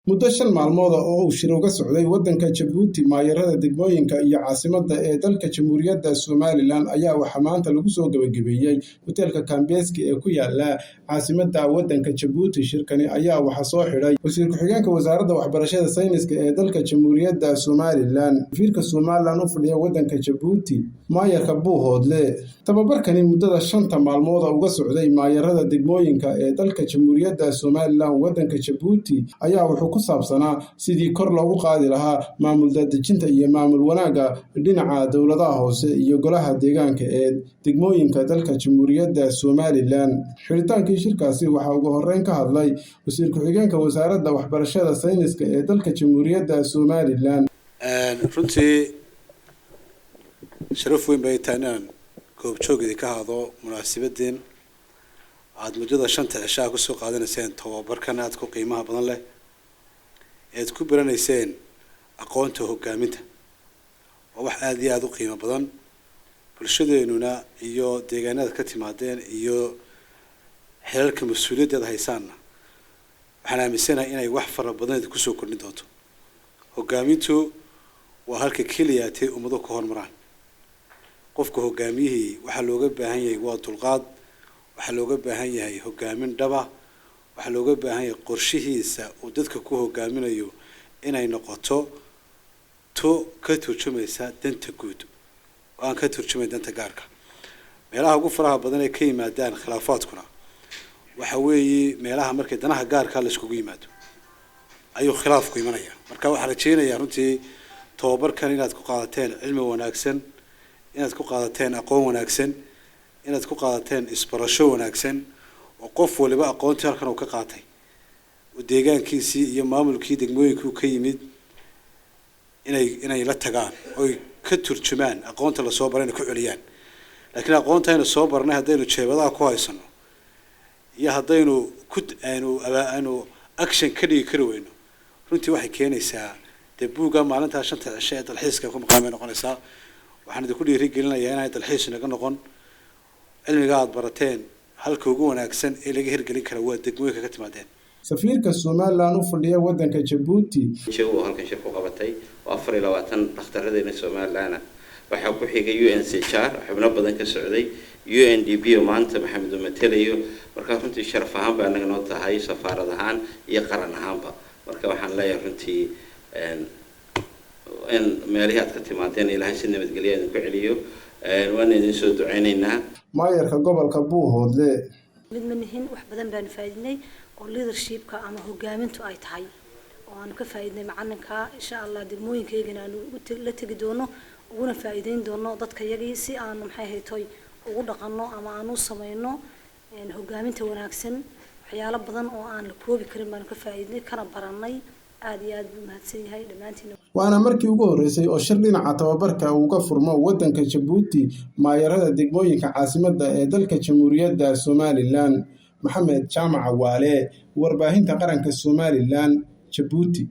Muddo 5 maalmood ah oo uu shir uga socday waddanka Jabuuti maayarada degmooyinka iyo caasimadda ee dalka Jamhuuriyadda Somalilan ayaa waxaa maanta lagu soo gabagabeeyey hoteelka Kempinski ee ku yaala caasimadda waddanka Jabuuti. Shirkani ayaa waxaa soo xidhay wasiir ku-xigeenka wasaaradda waxbarashada, sayniska ee dalka Jamhuuriyadda Somalilan, safiirka Somalilan u fadhiya waddanka Jabuuti, maayarka Buuhoodle. Tababarkani muddada 5ta maalmood uga socday maayarada degmooyinka ee dalka Jamhuuriyadda Somalilan waddanka Jabuuti ayaa wuxuu ku saabsanaa sidii kor loogu qaadi lahaa maamul daadejinta iyo maamul wanaagga dhinaca dowladaha hoose iyo golaha deegaanka ee degmooyinka dalka Jamhuuriyadda Somalilan. Xidhitaankii shirkaasi waxaa ugu horreyn ka hadlay wasiir ku-xigeenka wasaaradda waxbarashada, sayniska ee dalka Jamhuuriyadda Somalilan. Runtii sharaf weyn bay tahay inaan goobjoog idinka hado munaasabadeen aada muddada 5ta cishaa kusoo qaadanayseen tababarkan aada ku qiimaha badan leh ead ku baranayseen aqoonta hogaaminta. Waa wax aada iyo aada u qiimo badan, bulshadeenuna iyo deegaanada ka timaadeen iyo xeerarka mas-uuliyaddeeda haysaanna waxaan aaminsanahay inay wax fara badan idin kusoo kordhin doonto. Hogaamintu waa halka keliya tay ummado ka hormaraan. Qofka hogaamiyihii waxaa looga baahan yahay waa dulqaad, waxaa looga baahan yahay hogaamin dhaba, waxaa looga baahan yahay qorshihiisa uu dadka ku hogaaminayo inay noqoto to ka turjumaysa danta guud oo aan ka turjumayn danta gaarka. Meelaha ugu faraha badan ee ka yimaadaan khilaafaadkuna waxa weeye meelaha markay danaha gaarka la iskugu yimaado ayuu khilaafku imanaya. Marka waxaan rajeynayaa runtii tababarkan inaad ku qaadateen cilmi wanaagsan, inaad ku qaadateen aqoon wanaagsan, inaad ku qaadateen isbarasho wanaagsan, oo qof waliba aqoontii halkan uu ka qaatay deegaankiisii iyo maamulkii degmooyinkii uu ka yimid inay la tagaan oy ka turjumaan aqoonta lasoo baray, inay ku celiyaan. Laakiin aqoonta aynu soo barnay haddaynu jeebadaha ku haysano iyo haddaynu ku aynu action ka dhigi kari weyno, runtii waxay keenaysaa dee buugga maalintaa 5ta cisho ee dalxiiska ku maqaan bay noqonaysaa. Waxaan idinku dhiirigelinayaa inay dalxiis naga noqon. Cilmiga aada barateen halka ugu wanaagsan ee laga hirgelin kara waa degmooyinka ka timaadeen. Safiirka Somalilan u fadhiya waddanka Jabuuti. Oo halkan shir ku qabatay oo 24 dhakhtaradeenna Somalilan ah. Waxaa ku xigay UNCHR, xubno badan ka socday, UNDP oo maanta Maxamed uu matelayo. Marka runtii sharaf ahaan baa anaga noo tahay, safaarad ahaan iyo qaran ahaanba. Marka waxaan leeyahay runtii in meelihii aad ka timaadeen Ilaahay si nabadgelya idinku celiyo, waana idin soo duceynaynaa. Maayarka gobolka Buuhoodle. Mid ma nihin, wax badan baanu faa'iidnay oo leadershipka ama hogaamintu ay tahay oo aanu ka faa'iidnay macalinka. Insha Allah degmooyinkaygana aanu la tegi doono, uguna faa'iideyn doono dadka yagii si aanu, maxay haytoy, ugu dhaqanno ama aanu u samayno hogaaminta wanaagsan. Waxyaalo badan oo aan la koobi karin baanu ka faa'iidnay kana baranay. Aada iyo aad buu mahadsan yahay dhammaantiin. Waana markii ugu horreysay oo shir dhinaca tababarka uga furmo waddanka Jabuuti maayarada degmooyinka caasimadda ee dalka Jamhuuriyadda Somalilan. Maxamed Jaamac Waale, warbaahinta qaranka Somalilan, Jabuuti.